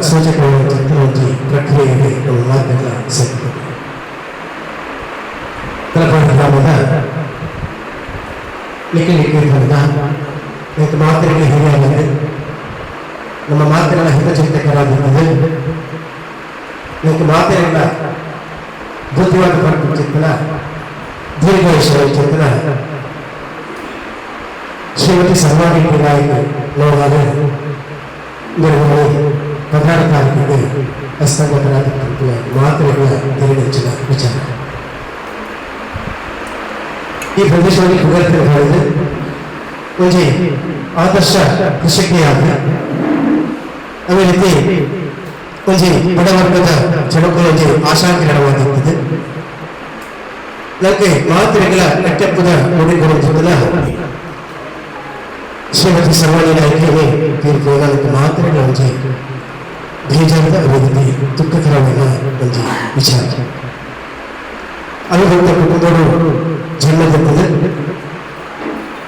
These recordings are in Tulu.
ಸೂಚಕವಾದ ಒಂಜಿ ಪ್ರಕ್ರಿಯೆಗೆ ನಮ್ಮ ಮಾತೆರ್ಲ ಸೇರ್ತದೆ. ತಲಪಾಡಿ ಗ್ರಾಮದ ನಿಖಿಲ್ ನಿಖಿಲ್ ಮತ್ತು ಮಾತೆರೆಗ್ಲ ಹಿರಿಯರಾದ, ನಮ್ಮ ಮಾತೆರೆನ ಹಿತಚಿಂತಕರಾಗಿದ್ದಾರೆ ಮತ್ತು ಮಾತೆರೆಗ್ಲ ಬುದ್ಧಿವಾದ ಪಡ್ಪಿಂಚಿತ್ತಿನ, ದೀರ್ಘಾಯುಷ್ಯ ಚಿಂತನ ಶ್ರೀಮತಿ ಸರ್ವಾಣಿ ನಾಯಕ್ ನೋವಾದ ನಿರ್ವಹಣೆ 16 ತಾರೀಕಿಗೆ ಹಸ್ತಂಗತರಾದ ಮಾತೆರೆಗ್ಲ ತೆರೆದಂಚಿನ ವಿಚಾರ. ಈ ಪ್ರದೇಶದಲ್ಲಿ ಪುಗರ್ತೆ ಹೇಳಿದೆ. ಒಂಜಿ ಆದರ್ಶ ಕೃಷಿಕೆಯಾದ, ಅದೇ ರೀತಿ ಒಂಜಿ ಬಡವರ್ಗದ ಜನಕ್ಕೂ ಒಂಜಿ ಆಶಾಕಿರಣವಾಗಿರ್ತದೆ. ನನಗೆ ಮಾತೆರೆಗ್ಲ ಎಟ್ಟೆಪ್ಪುದ ನುಡಿಗಳು ಶ್ರೀಮತಿ ಸರ್ವಾಣಿ ನಾಯಕಿಗೆ ತೀರ್ಪು ನನಗೆ ಮಾತೆರೆಗ್ಲ ಒಂಜಿ ಬೇಜಾರದ, ಅದೇ ರೀತಿ ದುಃಖಕರವಾದ ಒಂಜಿ ವಿಚಾರ. ಅವಿಭಕ್ತ ಕುಟುಂಬಗಳು ಜನ್ಮದಿರ್ತದೆ.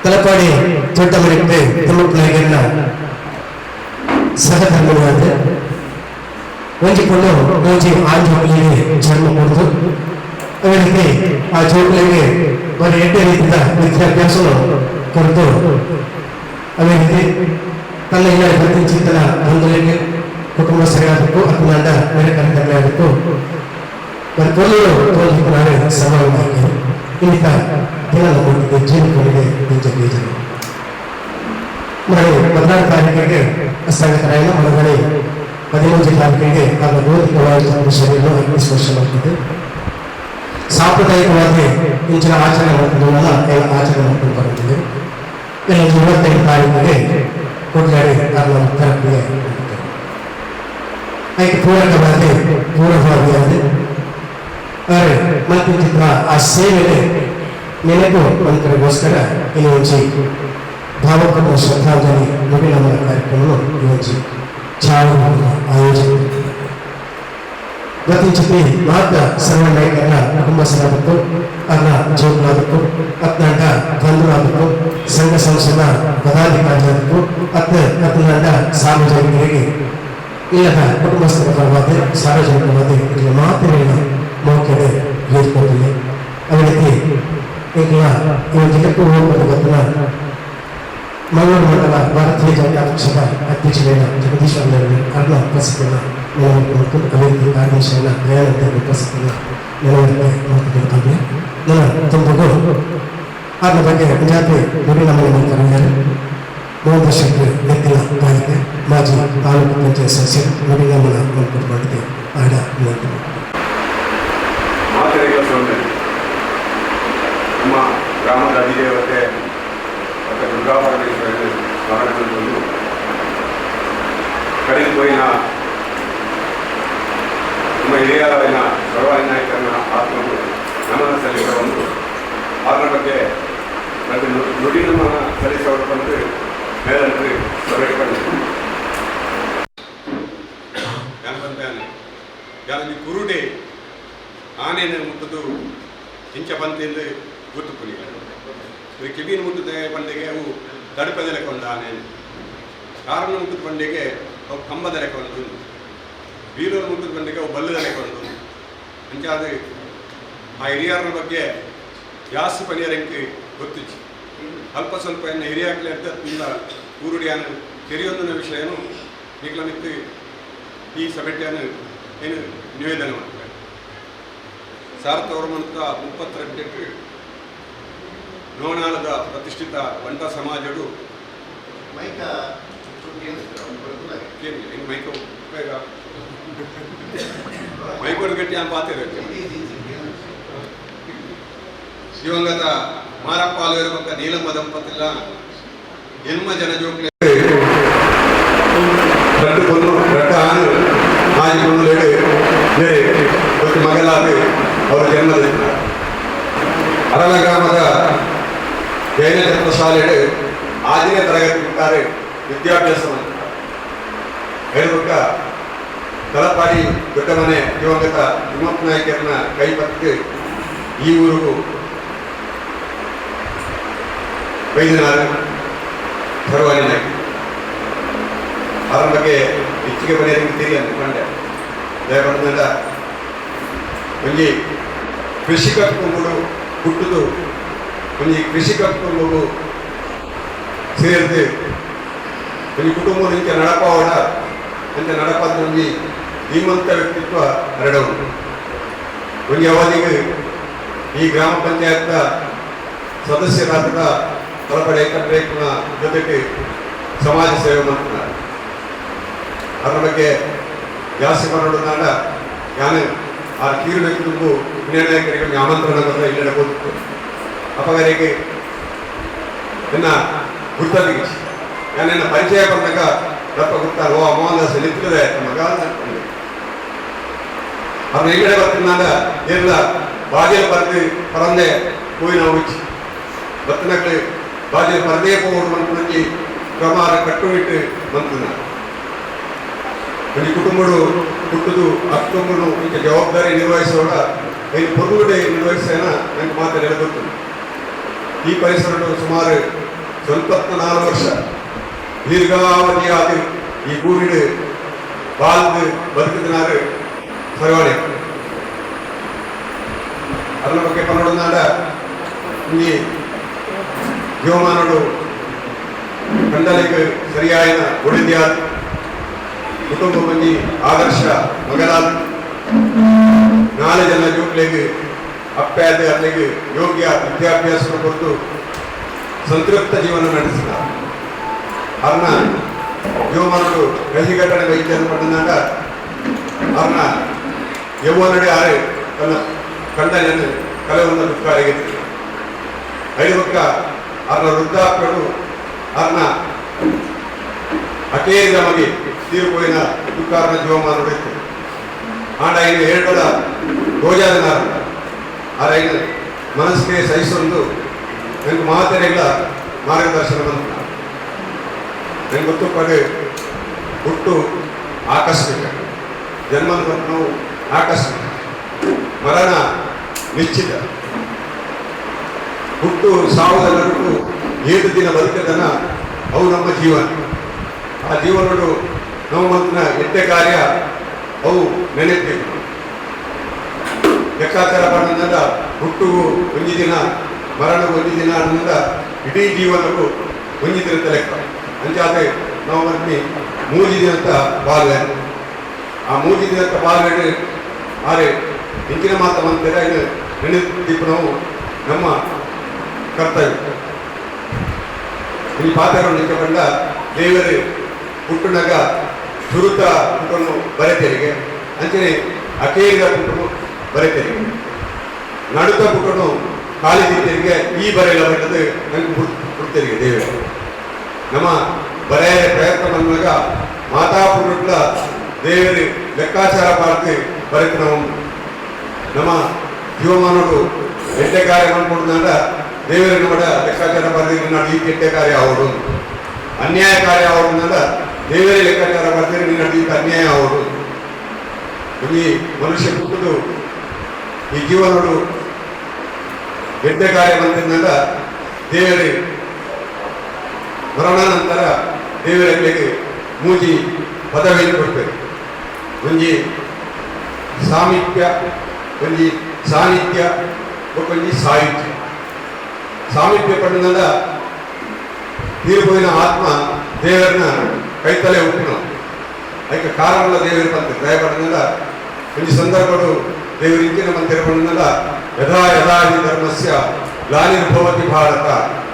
ತಲಪಾಡಿ ದೊಡ್ಡ ಮನೆಗೆ ತಿಮ್ಮಪ್ಪ ನಾಯಕನ ಸಹಧರ್ಮವಾದ ಒಂಜಿ ಪೊಣ್ಣು, ಒಂಜಿ ಆಣ್ ಜೋಕುಲೆಗ್ ಜನ್ಮ ಕೊಡ್ದು, ಅದೇ ರೀತಿ ಆ ಜೋಕುಲೆಗ್ ಬರೀ ಎಡ್ಡೆ ರೀತಿಯ ವಿದ್ಯಾಭ್ಯಾಸ ಕೊರತು, ಅದೇ ರೀತಿ ತನ್ನ ಇಲ್ಲ ಚಿಂತನ ಬಂಧುಗಳಿಗೆ, ಕುಟುಂಬ ಸರಿಯಾದಕ್ಕೂ ಅಥವಾ ನೆರೆ ಕರೆತರಲಾಗಕ್ಕೂ మరి ಕೊಲ್ಲಲು ತೋಜಿನಾರೆ ಸಮಾನವಾಗಿ ಇನ್ನಿತ ದಿನ ನಮ್ಮೊಟ್ಟಿಗೆ ಜೀವನಗಳಿಗೆ ನಿಜ ಬೇಜಾರು. మరి 16 ತಾರೀಕಿಗೆ ಹಸ್ತಾಂತರಾಯಣ, ಮನಗಡೆ 13 ತಾರೀಕಿಗೆ ಆಗ ಭೌತಿಕವಾಗಿ ಶರೀರ ಅಗ್ನಿಸ್ಪರ್ಶ ಮಾಡ್ತದೆ. ಸಾಂಪ್ರದಾಯಿಕವಾಗಿ ಇಂಚಿನ ಆಚರಣೆ ಮಾಡ್ಕೊಂಡು ಎಲ್ಲ ಆಚರಣೆ ಮಾಡ್ಕೊಂಡು ಬರುತ್ತಿದೆ. ಇನ್ನು 25 ತಾರೀಕಿಗೆ ಕೊಡ್ಲಾಡಿ ಅದನ್ನ ಉತ್ತರ ಕ್ರಿಯೆ ಮಾಡ್ತಾರೆ. ಅದಕ್ಕೆ ಪೂರಕವಾಗಿ ಪೂರ್ವಭಾವಿಯಾದ ಆದರೆ ಮತ್ತಿಂಚಿತ್ರ ಆ ಸೇವೆಗೆ ನೆನಪು ಮಂತ್ರಗೋಸ್ಕರ ಇನ್ನು ಒಂಜಿ ಭಾವಪೂರ್ಣ ಶ್ರದ್ಧಾಂಜಲಿ ನುಡಿ ನಮನ ಕಾರ್ಯಕ್ರಮವನ್ನು ಈ ಒಂಜಿ ಛಾಯಾಗ್ರಹಣ ಆಯೋಜನೆ ಗತಿಂಚಿತಿ. ಮಾತ ಸರ್ವ ನಾಯಕರ ಕುಟುಂಬಸ್ಥರಾದಕ್ಕೂ, ಅನ್ನ ಜೋಕುಲಾದಕ್ಕೂ, ಅತ್ನಾಂಡ ಬಂಧುರಾದಕ್ಕೂ, ಸಂಘ ಸಂಸ್ಥೆದ ಪದಾಧಿಕಾರಿಯಾದಕ್ಕೂ, ಅತ್ತ ಅತ್ನಾಂಡ ಸಾರ್ವಜನಿಕರಿಗೆ, ಇಲ್ಲದ ಕುಟುಂಬಸ್ಥರ ಪರವಾದ ಸಾರ್ವಜನಿಕವಾದ ಇಲ್ಲ ಮಾತಿನ ಮೌಖ್ಯತೆ ಹೇಳ್ಕೊಳ್ತೀನಿ. ಅದೇ ರೀತಿ ಈಗ ಈ ಜಿಲ್ಲೆಕ್ಕೂ ಹೋಗ್ಬೋದು ಗೊತ್ತಿಲ್ಲ. ಮಂಗಳೂರು ಮಂಡಲ ಭಾರತೀಯ ಜನತಾ ಪಕ್ಷದ ಅಧ್ಯಕ್ಷರಾದ ಜಗದೀಶ್ ಅವರು ಅವರ ಉಪಸ್ಥಿತಿಯನ್ನು ನೆನಪು ಮತ್ತು ಅದೇ ರೀತಿ ಕಾರ್ಯದರ್ಶಿಯನ್ನ ದಯಾನಂದ ಉಪಸ್ಥಿತಿಯನ್ನು ನೆನವರಿಕೆ ಮಾಡ್ತಿದ್ದೇವೆ. ನನ್ನ ತುಂಬಗೂ ಅದರ ಬಗ್ಗೆ ಜಾತಿ ನುಡಿ ನಮನ ಮಾಡ್ತಾರೆ. ಮೋಹನ್ ಶೆಟ್ಟಿ ನೆತ್ತಿನ ನಾಯಕ, ಮಾಜಿ ತಾಲೂಕು ಪಂಚಾಯತ್ ಸದಸ್ಯರು ನುಡಿ ನಮನ ಮಾಡ್ಕೊಂಡು ಮಾಡಿದೆ ಆಡ ವಿನಂತಿ ಮಾಡ್ತಾರೆ. ಮಾತೆರೆಗ್ಲ ಸೊನ್ನೆ. ನಮ್ಮ ಗ್ರಾಮದ ಅಧಿದೇವತೆ ಮತ್ತು ದುರ್ಗಾ ಪರಮೇಶ್ವರನ ಸ್ಮರಣೆ ಬಂದು ಕಡಿದು ನಮ್ಮ ಹಿರಿಯರಾದ ಸರ್ವಾಣಿ ನಾಯಕನ ಆತ್ಮವು ನಮನ ಸಲ್ಲಿಸುವ ಒಂದು ಅದರ ಬಗ್ಗೆ ಮತ್ತು ನುಡಿ ನಮನ ಸಲ್ಲಿಸುವ ಬಂದು ಮೇಲಂತ್ರಿ ಸಭೆ ಪಡೆದಿದೆ. ಯಾನ್ ಯಾನ್ ಕುರುಡೆ ಆನೆನ ಮುಟ್ಟುದು ಇಂಚ ಪಂತಿಂದು ಗೊತ್ತುಪುನಿ. ಇದು ಕಿವಿನ ಮುಟ್ಟುದ ಪಂಡಿಗೆ ಅವು ದಡಪದ ಲೆಕ್ಕ ಉಂಡು. ಆನೆ ಕಾರಣ ಮುಟ್ಟದ ಪಂಡಿಗೆ ಅವು ಕಂಬದ ಲೆಕ್ಕ ಉಂಟು. ಬೀರೂರು ಮುಟ್ಟದ ಪಂಡಿಗೆ ಅವು ಬಲ್ಲದ ಲೆಕ್ಕ ಉಂಟು. ಅಂಚಾದ ಆ ಹಿರಿಯರ ಬಗ್ಗೆ ಜಾಸ್ತಿ ಪನಿಯರಂಕೆ ಗೊತ್ತಿಚ್ಚು. ಅಲ್ಪ ಸ್ವಲ್ಪ ಎನ್ನ ಹಿರಿಯಾಕ್ಲೆ ಅಂತ ಊರುಡಿಯಾನ ತೆರೆಯೊಂದಿನ ವಿಷಯನು ನಿಕ್ಲ ಮಿತ್ತು ಈ ಸಭೆಯನ್ನು ಏನು ನಿವೇದನೆ ಮಾಡ್ತಾರೆ. 1932ಕ್ಕೆ ನೋಣಾಲದ ಪ್ರತಿಷ್ಠಿತ ಬಂಟ ಸಮಾಜಡು ಮೈಕ ಏನು ಮೈಕ ಉಪಯೋಗ? ಮೈಕೋಡು ಗಟ್ಟಿ ಅಂತ ಪಾತಿರ. ದಿವಂಗತ ಮಾರಪ್ಪ ಆಲೂರು ಬೊಕ್ಕ ನೀಲಮ್ಮ ದಂಪತಿಲ್ಲ ಎನ್ಮ ಜನ ಜೋಕ್ಲೆ, ರಡ್ಡು ಪೊನ್ನು, ರಡ್ಡು ಆನು, ಆಜಿ ಪೊನ್ನು ಲೇಡು ಬೇರೆ ಒತ್ತಿ ಮಗಲಾದ ಅವರ ಜನ್ಮದ ಅರಳ ಗ್ರಾಮದ ಜೈನ ಛತ್ರ ಶಾಲೆಡು 6ನೇ ತರಗತಿ ಮುಟ್ಟಾರೆ ವಿದ್ಯಾಭ್ಯಾಸ ಹೇಳ್ಬೇಕ. ತಲಪಾಡಿ ದೊಡ್ಡಮನೆ ದಿವಂಗತ ತಿಮ್ಮಪ್ಪ ನಾಯಕರನ್ನ ಕೈಪತ್ತು ಈ ಊರಿಗೂ ವೈದ್ಯನಾಥ ಸರ್ವಾಣಿ ನಾಯಕ. ಅದರ ಬಗ್ಗೆ ಹೆಚ್ಚಿಗೆ ಬರೆಯೋದಕ್ಕೆ ತಿಳಿಯ ಪಂಡೆ ದಯಪಡೆದ ಒಂಜಿ ಕೃಷಿಕ ಕುಟುಂಬಡು ಹುಟ್ಟುದು ಒಂಜಿ ಕೃಷಿಕ ಕುಟುಂಬವು ಸೇರಿದು ಒಂಜಿ ಕುಟುಂಬ ಇಂಚ ನಡಪಾವಡ ಅಂಚ ನಡಪಾದ ಒಂಜಿ ಧೀಮಂತ ವ್ಯಕ್ತಿತ್ವ ಹರಡವು. ಒಂಜಿ ಅವಧಿಗೆ ಈ ಗ್ರಾಮ ಪಂಚಾಯತ್ನ ಸದಸ್ಯರಾದ ತಲಪಡೆ ಕಟ್ರೇಕ್ನ ಜೊತೆಗೆ ಸಮಾಜ ಸೇವೆ ಮಾಡ್ತಾರೆ. ಅದರ ಬಗ್ಗೆ ಜಾಸ್ತಿ ಮಾಡೋಣ. ಯಾನು ಆ ತೀರ್ಬೇಕು ನಿರ್ಣಾಯಕರಿಗೆ ಆಮಂತ್ರಣ ಬಂದ ಇಲ್ಲೆಲ್ಲ ಗೊತ್ತು ಅಪಗರಿಗೆ ಎನ್ನ ಗುರ್ತದಿಗೆ ಯಾನೆನ್ನ ಪರಿಚಯ ಬಂದಾಗ ದಪ್ಪ ಗುರ್ತಾರ, ಓ ಮೋಹನ್ ದಾಸ್ ನಿಂತಿದೆ ಮಗ. ಅವ್ನ ಎಗಡೆ ಬರ್ತಿನಾಗ ಎಲ್ಲ ಬಾಗಿಲು ಬರ್ದು ಪರಂದೆ ಹೂವಿನ ಉಚ್ಚಿ ಬತ್ತನಕ್ಲೆ ಬಾಗಿಲು ಪರದೇ ಹೋಗೋದು ಮನ್ಪುನಂಜಿ ಕ್ರಮ ಕಟ್ಟುನಿಟ್ಟು ಮಂತನ. ಒಂಜಿ ಕುಟುಂಬಡು ಹುಟ್ಟುದು ಆ ಕುಟುಂಬನು ಇಂಚ ಜವಾಬ್ದಾರಿ ನಿರ್ವಹಿಸುವಾಗ ಐದು ಪೊರ್ಲುಡೆ ನಿರ್ವಹಿಸೇನ ನಂಗೆ ಮಾತ್ರ ಗೊತ್ತು. ಈ ಪರಿಸರಡು ಸುಮಾರು 74 ವರ್ಷ ದೀರ್ಘಾವಧಿಯಾದ ಈ ಊರಿಡು ಬಾಳ್ದು ಬದುಕಿದನಾರು ಸರ್ವಾಣೆ. ಅದರ ಬಗ್ಗೆ ಪನ್ನೊಂದಾಂಡ ಈ ಜೀವಮಾನಡು ಕಂಡಲಿಗೆ ಸರಿಯಾಯನ ಒಡಿದ್ಯಾದ ಕುಟುಂಬ ಮಂದಿ ಆದರ್ಶ ಮಗನಾದ ನಾಲ್ಕು ಜನ ಜೋಕ್ಲೆಗ್ ಅಪ್ಪಾದ ಅಲ್ಲಿಗೆ ಯೋಗ್ಯ ವಿದ್ಯಾಭ್ಯಾಸ ಕೊಟ್ಟು ಸಂತೃಪ್ತ ಜೀವನ ನಡೆಸಿದ. ಅವ್ರನ್ನ ಜೀವಮಾನಡು ಕಹಿ ಘಟನೆ ವೈದ್ಯರು ಪಡೆದಾಗ ಅವ್ರನ್ನ ಯೌವನಡೆ ಆರೆ ತನ್ನ ಕಂಡನೆಯನ್ನು ಕಲೆವನ್ನು ದುಃಖ ಐದು ಪಕ್ಕ ಅವ್ರನ್ನ ವೃದ್ಧಾಪ್ಯಡು ಅವ್ರನ್ನ ಅಕೇರಿದ ಮಗೆ ತೀರ್ಪೋಯಿನ ದುಃಖಾರನ ಜೀವಮಾನ ಇತ್ತು. ಆಂಡ ಐನು ಏಳ್ಬಡ ರೋಜಾದನಾರ ಆರ ಐನು ಮನಸ್ಸಿಗೆ ಸಹಿಸೊಂದು ನನಗೆ ಮಾತೆರೆಗಳ ಮಾರ್ಗದರ್ಶನ ಬಂತು. ನನಗೆ ಗೊತ್ತು ಪಡೆ ಹುಟ್ಟು ಆಕಸ್ಮಿಕ, ಜನ್ಮನ ನಾವು ಆಕಸ್ಮಿಕ, ಮರಣ ನಿಶ್ಚಿತ. ಹುಟ್ಟು ಸಾವುದ ನಡುಟು 7 ದಿನ ಬದುಕದನ ಅವು ನಮ್ಮ ಜೀವನ. ಆ ಜೀವನಡು ನಾವು ಮಂತಿನ ಎಟ್ಟೆ ಕಾರ್ಯ ಅವು ನೆನೆಬೇಕು. ಲೆಕ್ಕಾಚಾರ ಮಾಡಿದ ಹುಟ್ಟುವು ಒಂಜಿ ದಿನ, ಮರಣವು ಒಂಜಿ ದಿನ ಅನ್ನೋದ ಇಡೀ ಜೀವನಕ್ಕೂ ಒಂಜಿ ದಿನದ ಲೆಕ್ಕ. ಅಂಚಾದೆ ನಾವು ಮಂತಿ ಮೂಜಿ ದಿನದ ಬಾಲ್ಯ. ಆ ಮೂಜಿ ದಿನದ ಬಾಲ್ಯ ಆರೆ ಇಂಚಿನ ಮಾತ ಮಂತಿರ ಇದು ನೆನೆದಿಪ್ಪು ನಮ್ಮ ಕರ್ತವ್ಯ. ಈ ಪಾತ್ರಗಳು ನಿಂತಕೊಂಡ ದೇವರು ಹುಟ್ಟುನಗ ಸುರುತ ಪುಟನು ಬರೆತೆರಿಗೆ, ಅಂಚನೆ ಅಕೇರಿದ ಪುಟನು ಬರೆತೆರಿಗೆ, ನಡುತ ಪುಟನು ಖಾಲಿ ದಿತ್ತೆರಿಗೆ. ಈ ಬರೆಯಲ ಬಟ್ಟದು ನಂಗೆ ಹುಡ್ತೆರಿಗೆ ದೇವರು ನಮ್ಮ ಬರೆಯ ಪ್ರಯತ್ನ ಬಂದಾಗ ಮಾತಾ ಪುರುಟ್ಲ ದೇವರು ಲೆಕ್ಕಾಚಾರ ಮಾಡ್ತಿ ಬರೆತು. ನಾವು ನಮ್ಮ ಜೀವಮಾನಡು ಎಡ್ಡೆ ಕಾರ್ಯ ಮಾಡ್ಕೊಂಡಾಗ ದೇವರು ನಮ್ಮ ಲೆಕ್ಕಾಚಾರ ಬರ್ತೀರಿ ನಾನು ಈ ಕೆಟ್ಟ ಕಾರ್ಯ ಅವರು. ಅನ್ಯಾಯ ಕಾರ್ಯ ಅವರನ್ನೆಲ್ಲ ದೇವರೇ ಲೆಕ್ಕಾಚಾರ ಬರ್ತೀರಿ ನಿನ್ನ ಈ ಅನ್ಯಾಯ ಅವರು. ಈ ಮನುಷ್ಯ ಹುಟ್ಟುದು ಈ ಜೀವನಡು ಎಡ್ಡೆ ಕಾರ್ಯ ಬಂದಿದ್ದಾಗ ದೇವರೇ ಮರಣಾನಂತರ ದೇವರಿಗೆ ಮೂಜಿ ಪದವಿಯನ್ನು ಕೊಡ್ತೇವೆ. ಒಂಜಿ ಸಾಮೀಪ್ಯ, ಒಂಜಿ ಸಾನ್ನಿಧ್ಯ, ಒಂಜಿ ಸಾಯುಜ್ಯ. ಸಾಮೀಪ್ಯ ಪಡೆದ ತೀರ್ಪೋಯಿನ ಆತ್ಮ ದೇವರನ್ನ ಕೈತಲೆ ಉಪ್ಪುನ ಅದಕ್ಕೆ ಕಾರಣಗಳ ದೇವರು ಬಂತ ದಯಪಡೆದ. ಒಂಜಿ ಸಂದರ್ಭಡು ದೇವರು ಇಂಚಿನ ಮಂದಿರ ಬಂದಲ್ಲ, ಯಥಾ ಯಥಾ ಹಿ ಧರ್ಮಸ್ಯ ಗ್ಲಾನಿರ್ಭವತಿ ಭಾರತ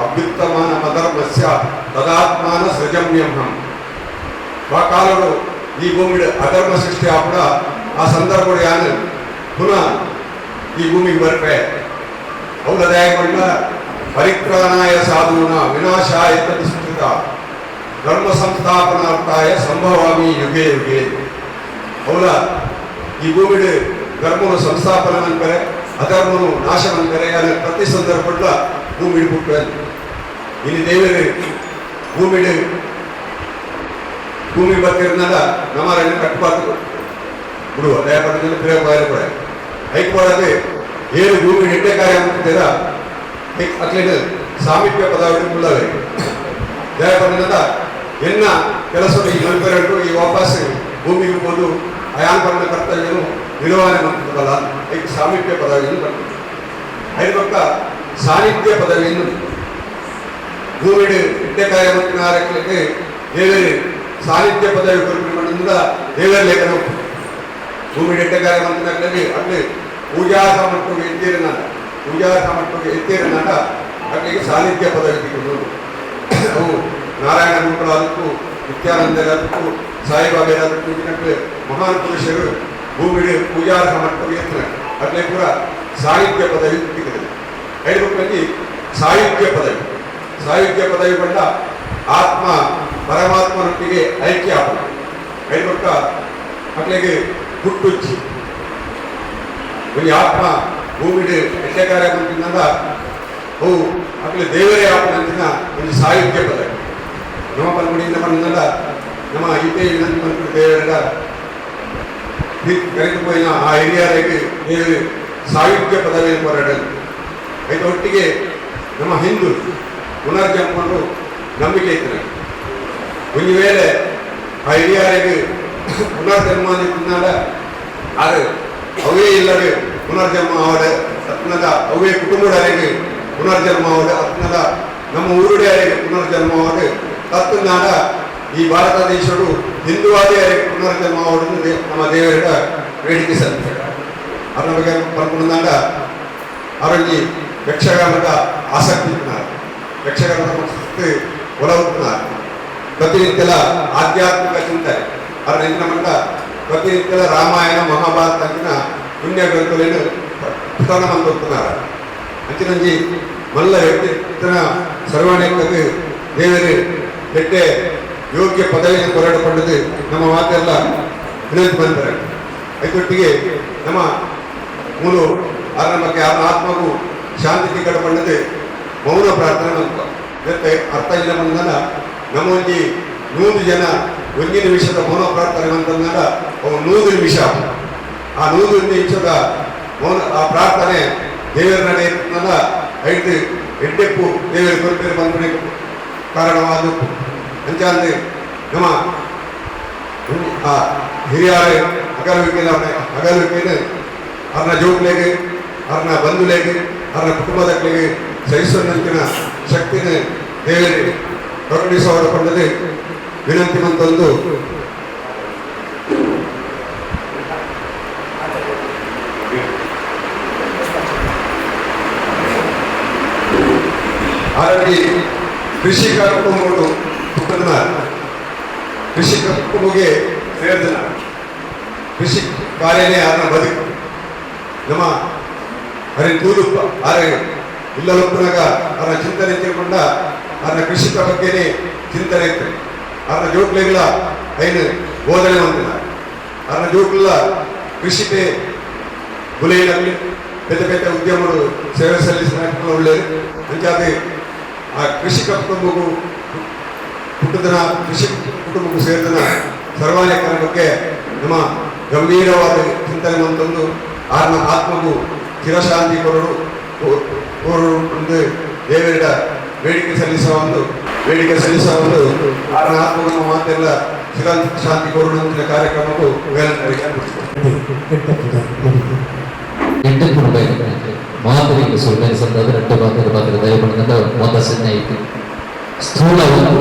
ಅಭ್ಯುತ್ತಮಾನ ಅಧರ್ಮಸ್ಯ ತದಾತ್ಮಾನ ಸೃಜಮ್ಯಹಂ. ಆ ಕಾಲಡು ಈ ಭೂಮಿ ಅಧರ್ಮ ಸೃಷ್ಟಿ ಆಪುಡ ಆ ಸಂದರ್ಭಡು ಯಾನು ಪುನಃ ಈ ಭೂಮಿಗೆ ಬರ್ಪೆ. ಅವರ ದಯಗೊಂಡ ಪರಿತ್ರಾಣಾಯ ಸಾಧೂನ ವಿನಾಶಾಯ ದುಷ್ಕೃತ ಧರ್ಮ ಸಂಸ್ಥಾಪನಾರ್ಥಾಯ ಸಂಭವಾಮಿ ಯುಗೆ ಯುಗೆ. ಅವರ ಈ ಭೂಮಿಡು ಧರ್ಮನು ಸಂಸ್ಥಾಪನೆ ಅಂತಾರೆ, ಅಧರ್ಮನು ನಾಶ ಅಂತಾರೆ. ಯಾರು ಪ್ರತಿ ಸಂದರ್ಭ ಭೂಮಿ ಹುಟ್ಟು ಇಲ್ಲಿ ದೇವರು ಭೂಮಿಡು ಭೂಮಿ ಬರ್ತಿರೋದ್ನಲ್ಲ ನಮ್ಮ ಕಟ್ಟುಪಾತು ಬಿಡುವ ದಯಪಡದಲ್ಲಿ ಪ್ರಯೋಗ ಕೂಡ ಐಕ್ವಾಡದೆ ಏಳು ಭೂಮಿ ಎಡ್ಡೆ ಕಾರ್ಯ ಅಂತೀರ ಅಕ್ಲೇನು ಸಾಮೀಪ್ಯ ಪದಾವಳಿ ಮುಳ್ಳವೆ ದಯಪಡದ. ಎನ್ನ ಕೆಲಸದ ಈ ಮಲ್ಪೆರಡು ಈ ವಾಪಸ್ ಭೂಮಿಗೆ ಹೋದು ಅಯಾನ್ ಪರಣ ಕರ್ತವ್ಯನು ನಿರ್ವಹಣೆ ಮಾಡ್ತದಲ್ಲ ಈಗ ಸಾಮೀಪ್ಯ ಪದವಿಯನ್ನು ಬರ್ತದೆ. ಐದು ಪಕ್ಕ ಸಾನ್ನಿಧ್ಯ ಪದವಿಯನ್ನು ಭೂಮಿಡು ಇಟ್ಟೆಕಾಯ ಮತ್ತು ನಾರಕ್ಕೆ ದೇವರು ಸಾನ್ನಿಧ್ಯ ಪದವಿ ಕೊರಪಿನ ದೇವರ ಲೇಖನ. ಭೂಮಿಡು ಎಟ್ಟೆಕಾಯ ಮಂತ್ರಿನಲ್ಲಿ ಅಲ್ಲಿ ಪೂಜಾರ್ಹ ಮಟ್ಟಿಗೆ ಎತ್ತೀರನಾದ, ಪೂಜಾರ್ಹ ಮಟ್ಟಿಗೆ ಎತ್ತೀರನಾದ ಅಲ್ಲಿಗೆ ಸಾನ್ನಿಧ್ಯ ಪದವಿ ಸಿಕ್ಕುದು. ಅವು ನಾರಾಯಣ ಗುರುಗಳಾದಕ್ಕೂ, ನಿತ್ಯಾನಂದರಾದಕ್ಕೂ, ಸಾಯಿಬಾಬೆರಾದಕ್ಕೂ ಇಂಚಿನట్లు ಮಹಾನ್ ಪುರುಷರು ಭೂಮಿಡು ಪೂಜಾರ್ಹ ಮಟ್ಟಿಗೆ ಎತ್ತರ ಅಲ್ಲೇ ಕೂಡ ಸಾಹಿತ್ಯ ಪದವಿ ಸಿಕ್ಕುತ್ತದೆ. ಐದು ಸಾಹಿತ್ಯ ಪದವಿ. ಸಾಹಿತ್ಯ ಪದವಿ ಬಂಡ ಆತ್ಮ ಪರಮಾತ್ಮನೊಟ್ಟಿಗೆ ಐಕ್ಯ ಆಪುಂಡು. ಐದು ಬೊಕ್ಕ ಅಕ್ಲೆಗ್ ಹುಟ್ಟುಚ್ಚಿ. ಒಂಜಿ ಆತ್ಮ ಭೂಮಿಡ್ ಎಡ್ಡೆ ಕಾರ್ಯ ಮಲ್ತಿನದ ಅವು ಅಕ್ಲೆ ದೇವರೇ ಆಪುನಂಚಿನ ಒಂಜಿ ಸಾಹಿತ್ಯ ಪದವಿ. ನಮ್ಮ ಪನ್ಪುಡಿ ಪಂಡ ನಮ್ಮ ಈತೆ ವಿನಂತಿ ಮನ್ಪುಡಿ, ದೇವರ ಕರೆದು ಪೋಯಿನ ಆ ಹಿರಿಯರಿಗೆ ದೇವರು ಸಾಹಿತ್ಯ ಪದವಿಯನ್ನು ಕೊರಡಲು. ಐತ ಒಟ್ಟಿಗೆ ನಮ್ಮ ಹಿಂದೂ ಪುನರ್ಜನ್ಮನು ನಂಬಿಕೆ ಇತ್ತು. ಒಂದು ವೇಳೆ ಆ ಹಿರಿಯರಿಗೆ ಪುನರ್ಜನ್ಮ ತಿನ್ನಾಲ ಅದು ಅವೇ ಇಲ್ಲದೆ ಪುನರ್ಜನ್ಮ ಅವಡ ಅತ್ನದ ಅವೇ ಕುಟುಂಬದವರಿಗೆ ಪುನರ್ಜನ್ಮ ಅವಡ ಅತ್ನದ ನಮ್ಮ ಊರುಡೆಯರಿಗೆ ಪುನರ್ಜನ್ಮ ಅವಡು ತತ್ನಾಡ ಈ ಭಾರತ ದೇಶಡು ಹಿಂದೂವಾದಿಯರಿಗೆ ಪುನರ್ಜನ್ಮ ಅವಡು ನಮ್ಮ ದೇವರ ಬೇಡಿಕೆ ಸಲ್ಲಿದ್ದಾರೆ. ಅದರ ಬಗ್ಗೆ ಪನ್ಪುನಾಡ ಅವರಲ್ಲಿ ಯಕ್ಷಗಾನದ ಆಸಕ್ತಿ ಇತ್ತಿನಾರ್, ಯಕ್ಷಗಾನದ ಮಸ್ತ್ ಒಲವುತ್ತಿನಾರ್. ಪ್ರತಿನಿತ್ಯಲ ಆಧ್ಯಾತ್ಮಿಕ ಚಿಂತನೆ ಅವರ ಎಂಚಿನ ಮಂಡ ಪ್ರತಿನಿತ್ಯಲ ರಾಮಾಯಣ, ಮಹಾಭಾರತ ಅಂಚಿನ ಪುಣ್ಯ ಗ್ರಂಥಗಳನ್ನು ಪಠಣ ಮಂತೊತ್ತುನಾರ. ಅಂಚಿನಂಜಿ ಮಲ್ಲ ವ್ಯಕ್ತಿತ್ವನ ಸರ್ವಣಕ್ಕೆ ದೇವರು ಎಡ್ಡೆ ಯೋಗ್ಯ ಪದವಿಯನ್ನು ಕೊರಡು ನಮ್ಮ ಮಾತೆಲ್ಲ ವಿನಂತಿ ಮಾಡ್ತಾರೆ. ಅದಕ್ಕೊಟ್ಟಿಗೆ ನಮ್ಮ ಮೂಲು ಆರಂಭಕ್ಕೆ ಆತನ ಆತ್ಮಗೂ ಶಾಂತಿ ತಿಕ್ಕಡ ಪಂಡದು ಮೌನ ಪ್ರಾರ್ಥನೆ ಮಲ್ಪ. ಜೊತೆ ಅರ್ಥ ಇಲ್ಲ ಬಂದನ ನಮ್ಮ ಒಂಜಿ 100 ಜನ ಒಂಜಿ ನಿಮಿಷದ ಮೌನ ಪ್ರಾರ್ಥನೆ ಅಂತಂದಾಗ ಅವು 100 ನಿಮಿಷ. ಆ 100 ನಿಮಿಷದ ಮೌನ ಆ ಪ್ರಾರ್ಥನೆ ದೇವರ ನಡೆ ಐದು ಎಡ್ಡೆಪ್ಪು ದೇವರ ಕೊರಪೇರು ಬಂದ ಕಾರಣವಾದ. ಅಂಚಾಂದ್ರೆ ನಮ್ಮ ಆ ಹಿರಿಯರ ಅಗಲುವಿಕೆನ ಅಗಲುವಿಕೆನ ಅವ್ರನ್ನ ಜೋಕ್ಲೆಗೆ, ಅವ್ರನ್ನ ಬಂಧುಲೆಗೆ, ಅವ್ರನ್ನ ಕುಟುಂಬದಕ್ಲೆಗೆ ಸಹಿಸುವಂತಿನ ಶಕ್ತಿನ ದೇವರಿಗೆ ಕರುಣಿಸುವವರ ಕೊಂಡದೆ ವಿನಂತಿ ಮಂತೊಂದು. ಹಾಗಾಗಿ ಕೃಷಿಕ ಕುಟುಂಬಗಳು ಹುಟ್ಟುನ ಕೃಷಿಕ ಕುಟುಂಬಕ್ಕೆ ಸೇರಿದನ ಕೃಷಿ ಕಾರ್ಯನೇ ಆತನ ಬದುಕು. ನಮ್ಮ ಹರಿ ತೂದುಪ್ಪ ಆರೆ ಇಲ್ಲಲೊಪ್ಪನಾಗ ಅವರ ಚಿಂತನೆ ತಿಳ್ಕೊಂಡ ಅವರ ಕೃಷಿಕ ಬಗ್ಗೆನೇ ಚಿಂತನೆ ಇತ್ತು. ಅವರ ಜೋಕ್ಲೆಗಳ ಐನು ಬೋಧನೆ ಹೊಂದಿನ ಅವರ ಜೋಕ್ಲ ಕೃಷಿಗೆ ಗುಲೆಯಲ್ಲಿ ಪೆದ್ದ ಪೆದ್ದ ಉದ್ಯಮಗಳು ಸೇವೆ ಸಲ್ಲಿಸಿದ ಒಳ್ಳೆಯದು. ಅಂಚಾದೆ ಆ ಕೃಷಿಕ ಕುಟುಂಬಕ್ಕೂ ಹುಟ್ಟುದನ ಕೃಷಿ ಕುಟುಂಬಕ್ಕೂ ಸೇರಿದನ ಸರ್ವಾನೇಕರ ಬಗ್ಗೆ ನಮ್ಮ ಗಂಭೀರವಾದ ಚಿಂತನೆ ಮಂತೊಂದು ಆರ್ನ ಆತ್ಮಗೂ ಚಿರಶಾಂತಿ ಕೊರಡು ಕೋರಡು ಒಂದು ದೇವರ ಬೇಡಿಕೆ ಸಲ್ಲಿಸುವ ಒಂದು ಬೇಡಿಕೆ ಸಲ್ಲಿಸುವ ಒಂದು ಆರ್ನ ಆತ್ಮಗೂ ಮಾತೆಲ್ಲ ಚಿರ ಶಾಂತಿ ಕೋರಡು ಅಂತಿನ ಕಾರ್ಯಕ್ರಮಕ್ಕೂ ಎಂಟು ಮಾತರಿಗೆ ಸುಳ್ಳು ಸಂದಾದ ரெண்டு ಮಾತರು ಮಾತ್ರ ದಯಪಡದ ಮೊದ ಐತಿ ಸ್ಥೂಲ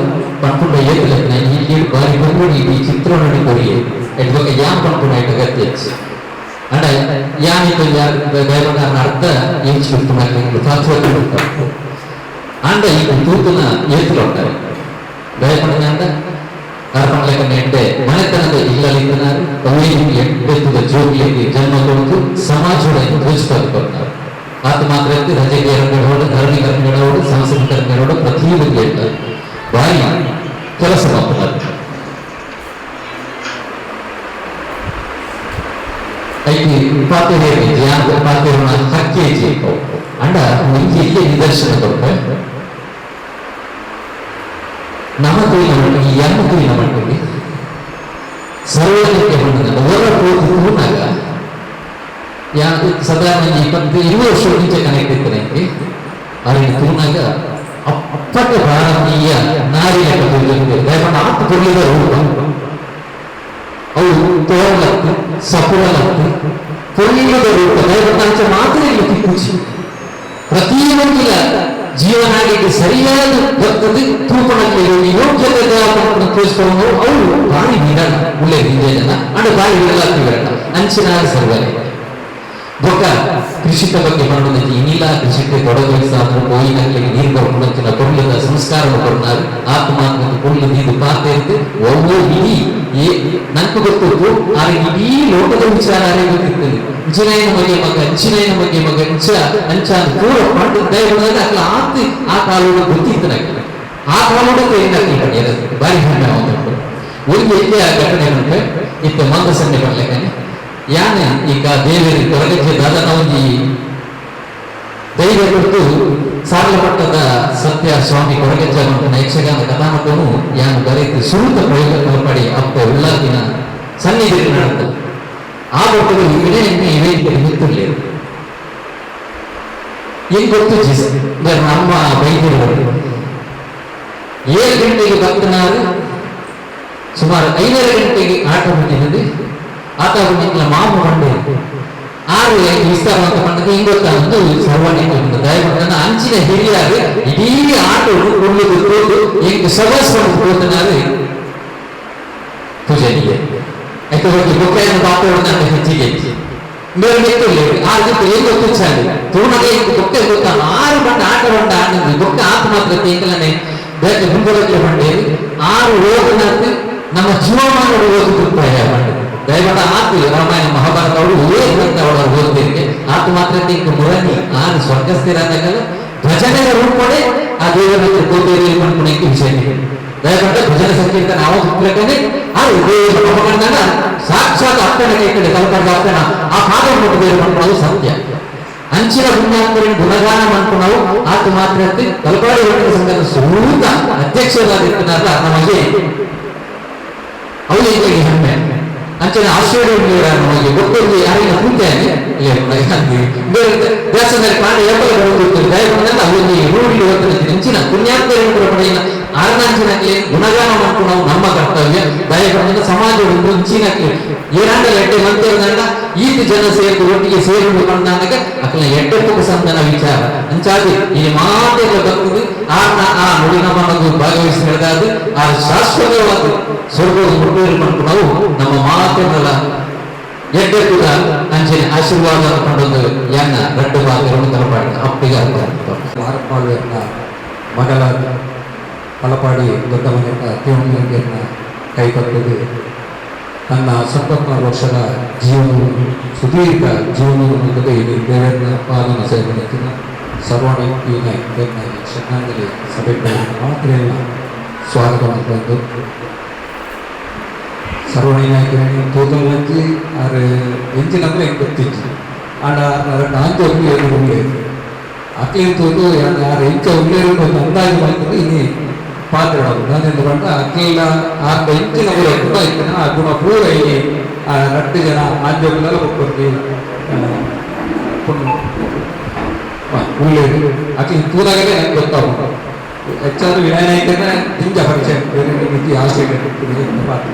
ಪನ್ಪುಂಡ ಏತುಲೆತ್ನ ಈ ಬಾರಿ ಬಂದು ಈ ಚಿತ್ರವನ್ನು ಕೊರಿಯೆ ಎಡ್ಬೊಕ ಯಾನ್ ಪನ್ಪುಂಡ ಐಟ ಗತಿ ಹೆಚ್ಚು ಅಂಡ ಯಾನ್ ಇತ್ತ ದಯಪಂಡ ಅರ್ಧ ಏಂಚಿ ಬಿಡ್ತು ತಾತ್ವ ಅಂಡ ಈ ತೂತುನ ಏತುಲು ఉంటారు. ದಯಪಂಡ ಅಂಡ ಅರ್ಪಣಲೆಕ್ಕ ನೆಡ್ಡೆ ಮನೆತನದ ಇಲ್ಲಲಿಂದನಾರು ಅವೇನು ಎಡ್ಡೆತ್ತದ ಜೋಗಿಲಿಗೆ ಜನ್ಮ ಕೊಡ್ತು ಸಮಾಜದ ತೋಚಿಕೊಳ್ತಾರೆ. ಆತ ಮಾತ್ರ ರಜೆಗೆ ರಂಗಡೋಡು, ಧಾರ್ಮಿಕ ರಂಗಡೋಡು, ಸಾಂಸ್ಕೃತಿಕ ರಂಗಡೋಡು ಪ್ರತಿಯೊಂದು ಹೇಳ್ತಾರೆ. ಬಾರಿ ಕೆಲಸ ಮಾಡ್ತಾರೆ. ಐತಿ ಪಾತೆ ಹೇಳಿ ಯಾನ್ ಪಾತೆ ಹಕ್ಕಿ ಅಂಡ ಒಂಜಿ ಇಲ್ಲಿ ನಿದರ್ಶನ ಕೊಟ್ಟೆ. ನಮ್ಮ ತೂಯಿನ ಮಟ್ಟಿಗೆ ಎನ್ನ ತೂಯಿನ ಮಟ್ಟಿಗೆ ಸರ್ವಜಕ್ಕೆ ಹೊಂದಿದ ಅವರ ಪೋತು ತೂನಾಗ ಯಾನ್ ಸಾಧಾರಣ 20 ವರ್ಷ ಮುಂಚೆ ಕನೆಕ್ಟ್ ಇತ್ತು ನನಗೆ. ಅವ್ರಿಗೆ ತೂನಾಗ ಅಪ್ಪ ಅಪ್ಪಟ ಭಾರತೀಯ ನಾರಿ ಲೆಕ್ಕ ತೋಜೊಂದುಲ್ಲೆರ್. ದಾಯೆ ಪಂಡ ಆತ್ ಪೊರ್ಲುದ ರೂಪ. ಅವು ತೋರಲತ್ತ್, ಸಪುರಲತ್ತ್, ಪೊರ್ಲುದ ರೂಪ. ದಾಯೆ ಪಂಡ ಅಂಚ ಮಾತೆರೆಗ್ಲ ತಿಕ್ಕುಜಿ. ಪ್ರತಿಯೊಂದಿಲ ಜೀವನಾಡಿಗೆ ಸರಿಯಾದ ಬರ್ತದೆ ತೂಪಣಕ್ಕೆ ಯೋಗ್ಯತೆ ತೋರಿಸ್ಕೊಂಡು ಅವು ಬಾರಿ ವಿರಳ ಉಳ್ಳೆ ಜನ ಅಂಡ ಬಾರಿ ವಿರಳ ವಿರಳ ಅಂಚಿನ ಸರ್ವನೆ. ಬೊಕ್ಕ ಕೃಷಿತ ಬಗ್ಗೆ ಪಂಡೊಂದು ಇನಿಲ ಕೃಷಿಗೆ ತೊಡಗಿಸಾದ್ರು ಪೋಯಿನಕ್ಲೆಗ್ ನೀರು ಕೊರ್ಪುನಂಚಿನ ಪೊರ್ಲುದ ಸಂಸ್ಕಾರ ಕೊರ್ನಾರ್. ಆತ್ಮ ಪೊರ್ಲು ದೀದ್ ಪಾತೆರ್ದ್ ಒವ್ವೋ ಇಡೀ ಏ ನಂಕ್ ಗೊತ್ತುಂಡು, ಆರ್ ಇಡೀ ಲೋಕದ ವಿಚಾರ ಆರೇ ಗೊತ್ತಿತ್ತುಂಡು. ಇಂಚಿನಾಯನ ಬಗ್ಗೆ ಮಗ, ಅಂಚಿನಾಯನ ಬಗ್ಗೆ ಮಗ, ಅಂಚ ಅಂಚ ಪೂರ ಪಂಡ್ ದಯ ಅಕ್ಲ ಆತ್ ಆ ಕಾಲೋಡು ಗೊತ್ತಿತ್ತು ನಂಗೆ. ಆ ಕಾಲೋಡು ತೆರಿನಕ್ಲೆ ಪಂಡ್ಯೆರ್ ಬಾರಿ ಹೆಮ್ಮೆ ಆವೊಂದುಂಡು. ಒಂಜಿ ಎಲ್ಯ ಘಟನೆ ಉಂಟು ಇತ್ತೆ ಮಂದ ಸನ್ನೆ ಪನ್ಲೆಕನೆ. ಯಾನ್ ಈಗ ದೇವೆರ್ ಕೊರಗಜ್ಜೆ ದಾದನ ಒಂಜಿ ಧೈರ್ಯ ಕೊರ್ದು ಸಾರ್ಲಪಟ್ಟದ ಸತ್ಯ ಸ್ವಾಮಿ ಕೊರಗಜ್ಜ ಪನ್ಪಿನ ಯಕ್ಷಗಾನ ಕಥಾನಕನು ಯಾನ್ ಬರೆದು ಸುರುತ ಪ್ರಯೋಗ ಕಲ್ಪಡಿ ಅಪ್ಪೆ ಉಳ್ಳಾಲ್ತಿನ ಸನ್ನಿಧಿ ನಡೆದ ಆ ಪೊರ್ತುಗು ವಿನಯನ್ನೇ ವೇದಿಕೆ ಮಿತ್ತುಲ್ಲೆರ್. ಏನ್ ಗೊತ್ತುಜ್ಜಿ, ನಮ್ಮ ಬೈದ್ಯರು 7 ಗಂಟೆಗೆ ಬತ್ತನಾರು, ಸುಮಾರು 5.5 ಗಂಟೆಗೆ ಆಟ ಮುಗಿದಿದೆ. ಆತ ನಿಂಕ್ಲ ಮಾಮು ಪಂಡೆ ಆರು ವಿಸ್ತಾರ ಅಂತ ಪಂಡದ ಹಿಂಗ್ ಗೊತ್ತಾ ಒಂದು ಸರ್ವಣಿ ದಯಪಂಡನ ಅಂಚಿನ ಹಿರಿಯಾರು ಇಡೀ ಆಟ ಉಳ್ಳುದು ತೋದು ಎಂಕ್ ಸಬಸ್ ಪಂಡ್ ಪೋತನಾರು ಪೂಜಾರಿಗೆ. ಐತ ಬಗ್ಗೆ ಬೊಕ್ಕ ಬಾಪೋಡು ಹೆಚ್ಚಿಗೆ ಹೆಚ್ಚಿ ಮೇಲ್ ಮೆತ್ತುಲ್ಲೆ ಆರು ಜಿತ್ತು ಏನ್ ಗೊತ್ತಿಚ್ಚಾಲಿ ತೂನಗ ಎಂಕ್ ಬೊಕ್ಕ ಗೊತ್ತ ಆರು ಬಂಡ ಆಟ ಬಂಡ ಆನಂದ್ ಬೊಕ್ಕ ಆತ ಮಾತ್ರ ಎಂಕಲನೆ ಬೇತೆ ಮುಂಬಲಕ್ಕೆ ಬಂಡೇರಿ ಆರು ಓದನಾತ್ ನಮ್ಮ ಜೀವಮಾನ ಓದು ಗೊತ್ತಾಯ ಬಂಡ. ದಯಮಾಡ ಆತು ರಾಮಾಯಣ ಮಹಾಭಾರತ ಅವರು ಏ ಗ್ರಂಥ ಅವಳು ಓದ್ತಿರ್ಗೆ ಆತು ಮಾತ್ರ ಇಂಕ ಮುರನಿ ಆರು ಸ್ವರ್ಗಸ್ಥಿರಾದಾಗಲ್ಲ ಭಜನೆಯ ರೂಪಡೆ ಆ ದೇವರ ಹತ್ರ ಕೋತೇರಿ ಪನ್ಪುನ ವಿಷಯ. ದಯಪಟ್ಟ ಭಜನೆ ಸಂಕೀರ್ತನೆ ಆವ ಉಪ್ಪುಲೆಕನೆ ಆರು ದೇವರ ಮಗಂದಾಗ ಸಾಕ್ಷಾತ್ ಅಪ್ಪನ ಕೈ ಕಡೆ ತಲಪದ ಅಪ್ಪನ ಆ ಪಾದ ಮುಟ್ಟು ಬೇರೆ ಪನ್ಪುನವು ಸತ್ಯ. ಅಂಚಿನ ಪುಣ್ಯಾತ್ಮರಿನ ಗುಣಗಾನ ಮನ್ಪುನವು ಆತು ಮಾತ್ರ ತಲಪಾಡಿ ಹೋಟೆಲ್ ಸಂಘದ ಸುರೂತ ಅಧ್ಯಕ್ಷರಾದಿತ್ತಿನಾರ ನಮಗೆ ಅವು ಎಂಕಗೆ ಹೆಮ್ಮೆ. ಅಂಚನೆ ಆಸ್ಟ್ರೇಲಿಯಾ ನಮಗೆ ಗೊತ್ತಿರಲಿ ಯಾರಿನ ಕೂತೇನೆ ದೇವಸ್ಥಾನದಲ್ಲಿ ಕಾಂಡ ಏಪಲ ಬರೋದು ದಯಪಂಡ ಅವೊಂದು ರೂಢಿ ಹೋಗ್ತದೆ. ಅಂಚಿನ ಪುಣ್ಯಾತ್ಮರಿನ ಪಡೆಯಿನ ಆರ್ನಾಂಚಿನಕ್ಲೆ ಗುಣಗಾನ ಮನ್ಪುನವು ನಮ್ಮ ಕರ್ತವ್ಯ. ದಯಪಂಡ ಸಮಾಜ ಒಂದು ಅಂಚಿನಕ್ಲೆ ಏನಾಂಡ ಎಡ್ಡೆ ಮಂತಿರ್ದಂಡ ಈತ ಜನ ಸೇರಿದು ಒಟ್ಟಿಗೆ ಸೇರಿಕೊಂಡು ಪಂಡಾಗ ಅಕ್ಲ ಎಡ್ಡೆಪ್ಪು ಸಂದನ ವಿಚಾರ ಅಂಚಾದಿ ಈ ಮಾತೆಲ್ಲ ಬರ್ತದೆ. ಆರ್ನ ಆ ನುಡಿನ ಮನದು ಭಾಗವಹಿಸಿ ಹಿಡಿದಾದ ಆ ಶಾಶ್ವತವಾದ ಸ್ವರ್ಗದ ಮುಟ್ಟೂರು ಪನ್ಪುನವು ನಮ್ಮ ಮಾತೆಲ್ಲ ಎಡ್ಡೆಪ್ಪುದ ಅಂಚಿನ ಆಶೀರ್ವಾದ ಪಂಡೊಂದು ಎನ್ನ ರಡ್ಡು ಮಾತೆರನ್ನು ತಲಪಾಡಿ ಅಪ್ಪಿಗೆ ಅರ್ಥ. ಭಾರತ್ ಮಾಳ್ವೆಯನ್ನ ಮಗಳ ತಲಪಾಡಿ ದೊಡ್ಡ ಮನೆಯ ದೇವನಿಗೆಯನ್ನ ಕೈಕೊಟ್ಟது ತನ್ನ 74 ವರ್ಷದ ಜೀವನವನ್ನು, ಸುದೀರ್ಘ ಜೀವನವನ್ನು ಇಲ್ಲಿ ದೇವರನ್ನ ಪಾದನ ಸೇವನೆತ್ತಿನ ಸರ್ವಣಿ ಪಿ ನಾಯ್ಕ್ ಶ್ರದ್ಧಾಂಜಲಿ ಸಭೆ ಮಾತ್ರೆಯನ್ನು ಸ್ವಾಗತ ಮಾಡಿಕೊಂಡು ಸರ್ವಣಿ ನಾಯ್ಕರನ್ನು ತೂತಲ್ ಮಂಜಿ ಆರು ಎಂಚಿನ ಅಂದ್ರೆ ಹೆಂಗೆ ಗೊತ್ತಿತ್ತು ಆಂಡ ನಾಂಚ ಒಬ್ಬರು ಉಳ್ಳೇರು ಅಕ್ಲೇನು ತೂತು ಯಾರು ಎಂಚ ಉಳ್ಳೇರು ಒಂದು ಅಂದಾಜು ಮಾಡ್ಕೊಂಡು ಇನಿ ಪಾತ್ರ ನಾನೆಂದು ಪಂಡ ಅಕ್ಲೆಲ್ಲ ಆರ್ದ ಎಂಚಿನ ಊರ ಗುಣ ಇತ್ತಿನ ಆ ಗುಣ ಪೂರ ಇನಿ ಆ ರಡ್ಡು ಜನ ಆಂಜೋಕುಲೆಲ್ಲ ಬೊಕ್ಕೊಂದು ಉಳ್ಳೇರು ಅಕ್ಲೆ ತೂದಾಗಲೇ ನಂಗೆ ಗೊತ್ತಾಗುಂಟು. ಹೆಚ್ಚಾದ ವಿನಯ ನಾಯ್ಕನ ದಿಂಜ ಪರಿಚಯ ಬೇರೆ ರೀತಿ ಆಸೆ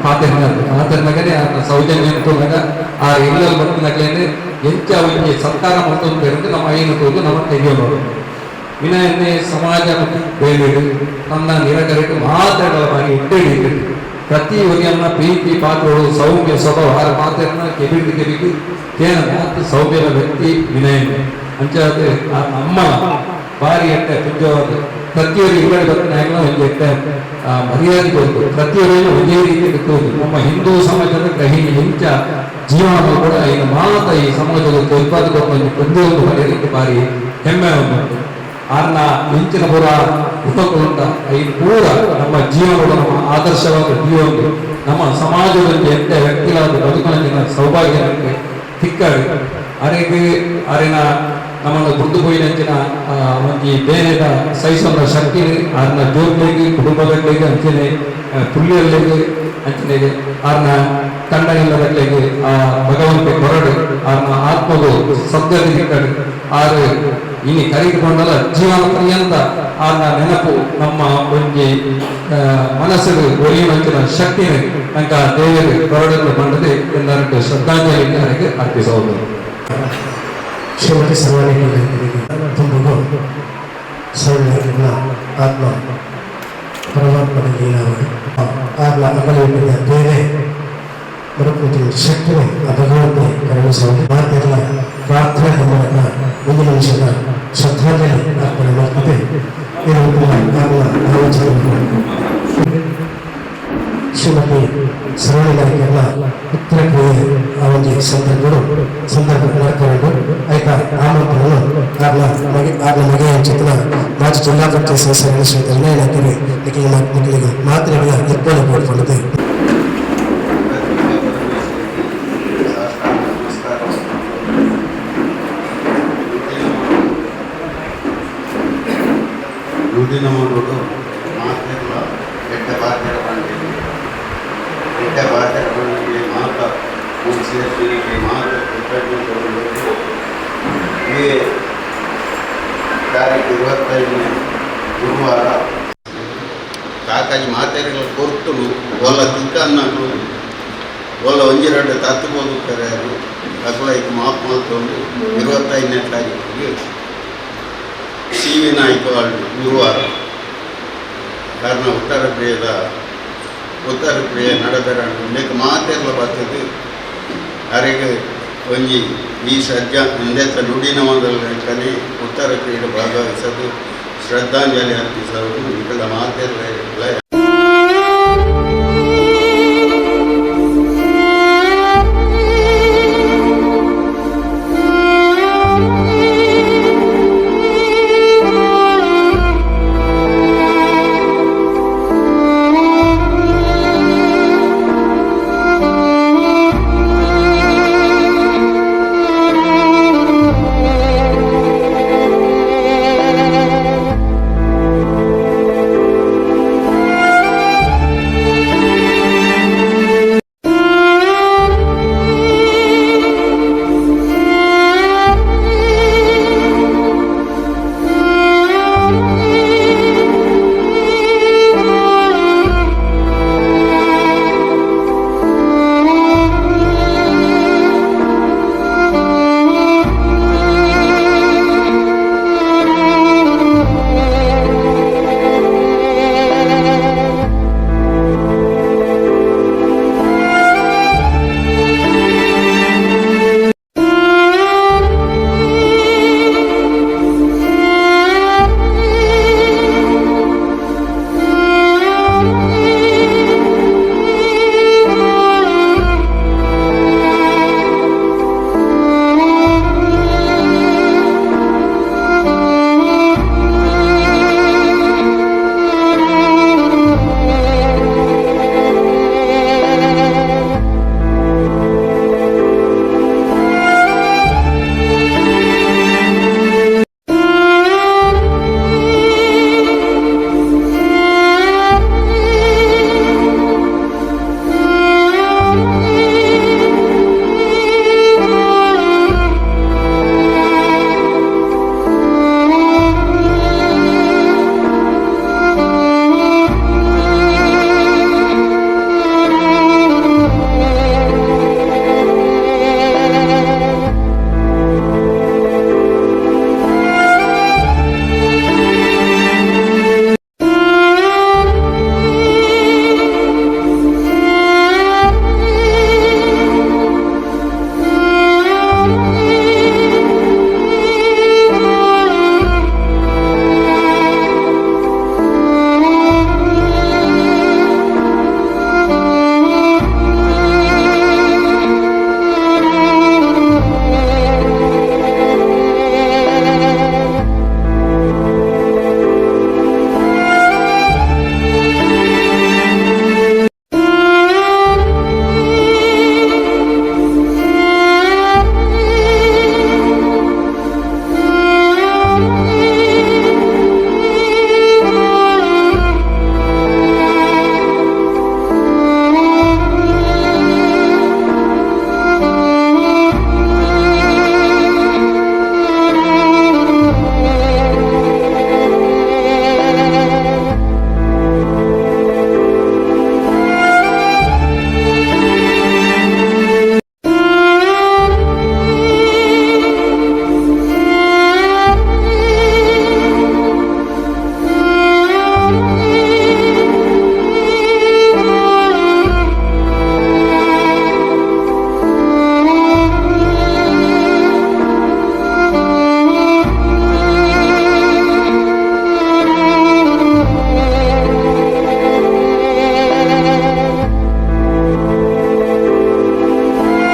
ಪಾತೆರ್ನ ಪಾತೆರ್ನಗನೆ ಆರ್ನ ಸೌಜನ್ಯ ತೂನಾಗ ಆ ಇಲ್ಲಲ್ಲಿ ಬರ್ತಿನಕ್ಲೇನೆ ಎಂಚ ಒಂಜಿ ಸತ್ಕಾರ ಮಲ್ತೊಂದು ನಮ್ಮ ಐನು ತೂದು ನಮ್ಮ ತೆಗೆಯೋದು. ವಿನಯನ್ನೇ ಸಮಾಜ ಮತ್ತು ಬೇರೆ ತನ್ನ ನಿರಕರಿಗೆ ಮಾತಾಡಲ ಬಾರಿ ಎಡ್ಡೆ ಪ್ರತಿ ಒರಿಯನ್ನ ಪ್ರೀತಿ ಪಾತ್ರಗಳು ಸೌಮ್ಯ ಸ್ವಭಾವ ಆರ ಮಾತನ್ನ ಕೆಬಿದ್ದು ಕೆಬಿಗೆ ಕೇನ ಮಾತು ಸೌಮ್ಯದ ವ್ಯಕ್ತಿ ವಿನಯನ್. ಅಂಚಾದ ಆ ಅಮ್ಮನ ಬಾರಿ ಎಟ್ಟೆ ಪುಂಜವಾದ ಪ್ರತಿಯೊಂದು ಇಲ್ಲಡೆ ಬರ್ತಾನೆ ಒಂಜಿ ಎಟ್ಟೆ ಮರ್ಯಾದೆ ಕೊಟ್ಟು ಪ್ರತಿಯೊಂದು ಒಂದೇ ರೀತಿ ಗೊತ್ತು. ನಮ್ಮ ಹಿಂದೂ ಸಮಾಜದ ಗಹಿಣಿ ಇಂಚ ಜೀವನ ಕೂಡ ಈಗ ಮಾತ ಈ ಸಮಾಜದ ತೋರ್ಪಾದ ಕೊಟ್ಟು ಒಂದೇ ಒಂದು ಮರ್ಯಾದೆ ಬಾರಿ ಹೆಮ್ಮೆ ಉಂಟು. ಆರ್ನ ಇಂಚಿನ ಪೂರ ಗುಣಕುಂಟ ಈ ಪೂರ ನಮ್ಮ ಜೀವನದ ನಮ್ಮ ಆದರ್ಶವಾದ ಜೀವನ ನಮ್ಮ ಸಮಾಜದಲ್ಲಿ ಎಂತ ವ್ಯಕ್ತಿಗಳಾದ ಬದುಕನ ಸೌಭಾಗ್ಯ ನಮಗೆ ತಿಕ್ಕಡು. ಅರೆಗೆ ಅರೆನ ನಮ್ಮನ್ನು ಗುರ್ತು ಪೋಯಿನಂಚಿನ ಒಂಜಿ ಬೇನೆದ ಸಹಿಸೋನ ಶಕ್ತಿ ಆರ್ನ ಜೋಕ್ಲೆಗ್ ಕುಟುಂಬದಕ್ಲೆಗ್ ಅಂಚನೆ ಪುಳ್ಳಿಯಲ್ಲಿಗೆ ಅಂಚನೆ ಆರ್ನ ಕಂಡನಿಲ್ಲದಕ್ಲೆಗ್ ಆ ಭಗವಂತೆ ಕೊರಡು ಆರ್ನ ಆತ್ಮಗು ಸದ್ಗತಿ ತಿಕ್ಕಡು. ಆರು ಇನಿ ಕರಿದುಕೊಂಡಲ ಜೀವನ ಪರ್ಯಂತ ಆನ ನೆನಪು ನಮ್ಮ ಒಂಜಿ ಮನಸ್ಸು ಒಲಿಯುವಂಚಿನ ಶಕ್ತಿನ ನಂಕ ದೇವರು ಹೊರಡಲು ಬಂದದೆ ಎಲ್ಲರಿಗೂ ಶ್ರದ್ಧಾಂಜಲಿ ಅವರಿಗೆ ಅರ್ಪಿಸಬಹುದು. ಶ್ರೀಮತಿ ಸರ್ವಾಣಿ ತುಂಬುಗು ಸರಳ ಆತ್ಮ ಪರಮಾತ್ಮನ ಲೀಲಾವಳಿ ಆತ್ಮ ಅಗಲಿದ ಬೇರೆ ಮರುಕೃತಿ ಶಕ್ತಿನೇ ಆ ಭಗವಂತ ಕರುಣಿಸುವುದು. ಮಾತೆಲ್ಲ ಪ್ರಾರ್ಥನೆ ಮೂಲಕ ಮುಂದಿನ ನಿಮಿಷದ ಶ್ರದ್ಧಾಂಜಲಿ ಅರ್ಪಣೆ ಮಾಡ್ತದೆ. ಇದು ಆಲೋಚನೆ. ಶ್ರೀಮತಿ ಸರಳ ನಾಯಕರ ಉತ್ತರ ಕ್ರಿಯೆ ಆ ಒಂದು ಸಂದರ್ಭಗಳು ಸಂದರ್ಭ ನಡ್ಕೊಂಡು ಆಯ್ತಾ ಆಮಂತ್ರಣವನ್ನು ಆರ್ನ ಮಗೆ ಆರ್ನ ಮಗೆಯ ಚಿತ್ರ ಮಾಜಿ ಜಿಲ್ಲಾ ಪಂಚಾಯತ್ ಸದಸ್ಯರ ಶ್ರೀ ವಿನಯ ನಾಯಕರು ನಿಖಿಲ ನಿಖಲಿಗೆ ಮಾತ್ರೆಗಳ ನಿರ್ಮಾಣ ಮಾಡಿಕೊಂಡಿದೆ. ನಮಸ್ಕಾರ. ನುಡಿನ ಮಾಡೋದು ಮಾತೆಲ್ಲ ಎಡ್ಡ ಬಾಧ್ಯರ ಬಂಡಿ ಎಡ್ಡ ಬಾಧ್ಯರ ಬಂಡಿಗೆ ಮಾತ ಮೂರು ಸೇರ್ಪಿನಿಗೆ ಮಾತ ಕೃತಜ್ಞತೆ. ಈ ತಾರೀಕು 25ನೇ ಗುರುವಾರ ಕಾಕಾಜಿ ಮಾತೆರೆಗಳ ಕೊರ್ತುನು ಒಲ್ಲ ತಿಕ್ಕನ್ನಗಳು ಒಲ್ಲ ಒಂಜಿ ರಡ್ಡು ತತ್ತು ಕರೆಯಾರು ಅಕಲ ಐಕ್ ಮಾಪ್ ಮಲ್ತೊಂದು 25ನೇ ತಾರೀಕಿಗೆ ಸಿ ವಿ ನಾಯ್ಕ ಗುರುವಾರ ಕಾರಣ ಉತ್ತರ ಕ್ರಿಯೆದ ಉತ್ತರ ಕ್ರಿಯೆ ನಡೆದರ ಉಂದೆಕ್ ಮಾತೆರ್ಲ ಬರ್ತದೆ. ಅರೆಗೆ ಒಂಜಿ ಈ ಸಜ್ಜ ಇಂದೆತ್ತ ನುಡಿನ ಮೊದಲ ಉತ್ತರ ಕ್ರಿಯೆ ಭಾಗವಹಿಸೋದು, ಶ್ರದ್ಧಾಂಜಲಿ ಅರ್ಪಿಸೋದು. ನಿಕಲ ಮಾತೆರ್ಲ.